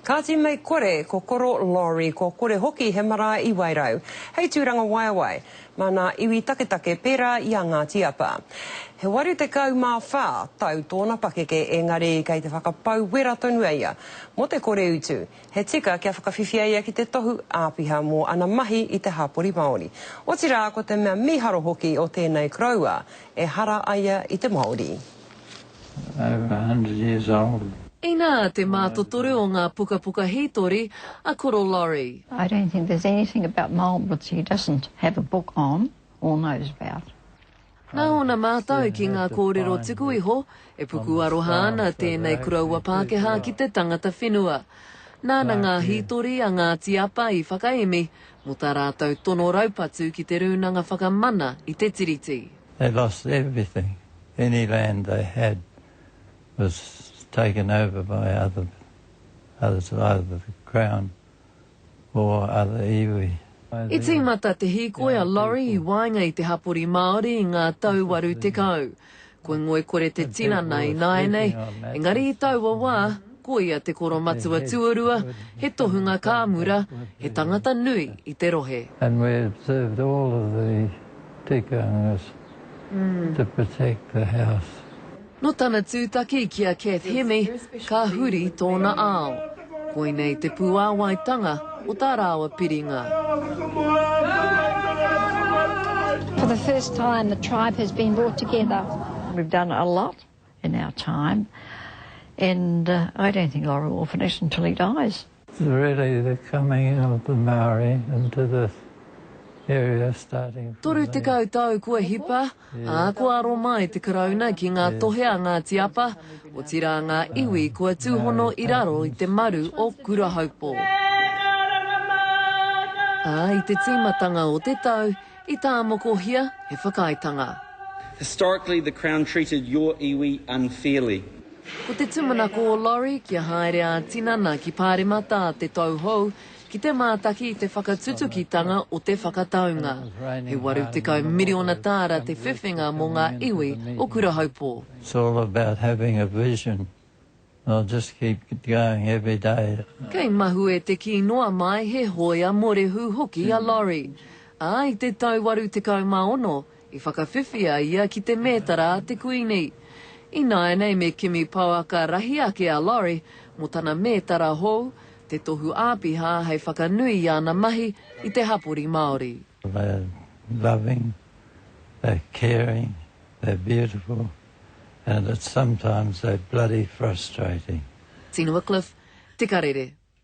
Kāti mei kore, ko Koro Laurie, kua kore hoki he marae i Wairau, hei tūrangawaewae mā nā iwi taketake pērā i a Ngāti Apa. He 84 tau tōna pakeke engari kei te whakapau wera tonu a ia mō te kore utu. He tika kia whakawhiwhia ia ki te tohu āpiha mō ana mahi i te hapori Māori. Otirā ko te mea mīharo hoki o tēnei koroua, ehara a ia i te Māori. Over a hundred years old. Inā te mātotoru o ngā pukapuka hītori a Koro Laurie. I don't think there's anything about Marlboroughs he doesn't have a book on or knows about. Nā ōna mātau ki ngā kōrero tuku iho, e pukuaroha ana tēnei koroua Pākehā ki te tangata whenua. Nāna ngā hītori a Ngāti Apa i whakaemi mō tā rātou tono raupatu ki te Rūnanga Whakamana i te Tiriti. They lost everything. Any land they had was taken over by other, others, either the Crown or other iwi. I tīmata te hīkoi a Laurie i waenga i te hapori Māori i ngā tau 80. Kua ngoikore te tinana ināianei, engari i taua wā, ko ia te koromatua tuarua, he tohunga kāmura, he tangata nui i te rohe. And we observed all of the tikangas to protect the house. Nō tana tūtaki ki a Kath Hemi, ka huri tōna ao. Koinei te puāwaitanga o tā rāua piringa. For the first time the tribe has been brought together. We've done a lot in our time and I don't think Laurie will finish until he dies. It's really the coming of the Maori into this area starting from the. 30 tau kua hipa, ā, kua aro mai te Karauna ki ngā tohe a Ngāti Apa, otirā ngā iwi kua tūhono i raro i te maru o Kurahaupō. Ā, i te tīmatanga o te tau, i tāmokohia he whakaaetanga. Historically the Crown treated your iwi unfairly. Ko te tūmanako o Laurie kia haere ā-tinana ki Pāremata a te tau hou ki te mātaki i te whakatutukitanga o te whakataunga. He 80 miriona tāra te whiwhinga mō ngā iwi o Kurahaupō. It's all about having a vision. I'll just keep going every day. Kei mahue te kī noa mai he hōia morehu hoki a Laurie. Ā, i te tau 86, I whakawhiwhia ia ki te mētara a te Kuini. Ināianei me kimi pouaka rahi ake a Laurie mō tana mētara hou, te tohu āpiha hei whakanui i ana mahi i te hapori Māori. They're loving, they're caring, they're beautiful and it's sometimes they're bloody frustrating. Tina Wickliffe, Te Karere.